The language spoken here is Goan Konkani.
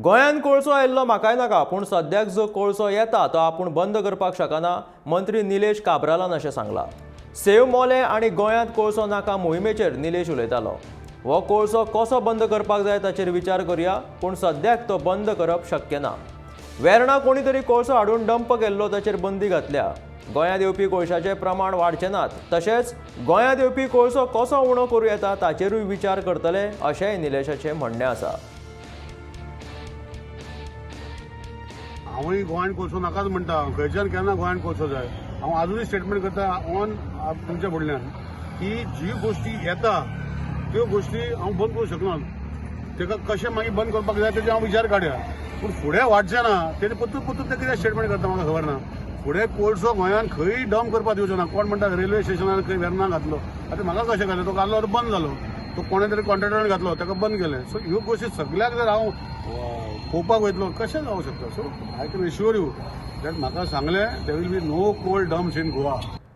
गोंयांत कोळसो आयिल्लो म्हाकाय नाका, पूण सद्याक जो कोळसो येता तो आपूण बंद करपाक शकना, मंत्री निलेश काब्रालान अशें सांगलां. सेव मोलें आनी गोंयांत कोळसो नाका मोहिमेचेर निलेश उलयतालो. हो कोळसो कसो बंद करपाक जाय ताचेर विचार करुया, पूण सद्याक तो बंद करप शक्य ना. वेर्णा कोणी तरी कोळसो हाडून डंप केल्लो, ताचेर बंदी घातल्या. गोंयांत येवपी कोळशाचें प्रमाण वाडचें नात, तशेंच गोंयांत येवपी कोळसो कसो उणो करूं येता ताचेरूय विचार करतले, अशेंय निलेशाचें म्हणणें आसा. हांवूय गोंयांत कोळसो नाकाच म्हणटा. खंयच्यान केन्ना गोंयांत कोळसो जाय. हांव आजुनूय स्टेटमेंट करता ऑन तुमच्या फुडल्यान की जी गोश्टी येता त्यो गोश्टी हांव बंद करूंक शकना. ताका कशें मागीर बंद करपाक जाय तेजे हांव विचार काडया, पूण फुडें वाडचें ना. तेणे परतून परतून ते कितें स्टेटमेंट करता म्हाका खबर ना. फुडें कोळसो गोंयांत खंय डंप करपाक दिवचो ना. कोण म्हणटा रेल्वे स्टेशनार खंय वेर्ना घातलो, आतां म्हाका कशें घातलें? तो घातलो बंद जालो, तो कोणे तरी कॉन्ट्रॅक्टरान घातलो, ताका बंद केलें. सो ह्यो गोश्टी सगल्याक जर हांव पळोवपाक वयतलो कशें जावंक शकता? So I can assure you that म्हाका सांगलें there will be no coal dumps in Goa.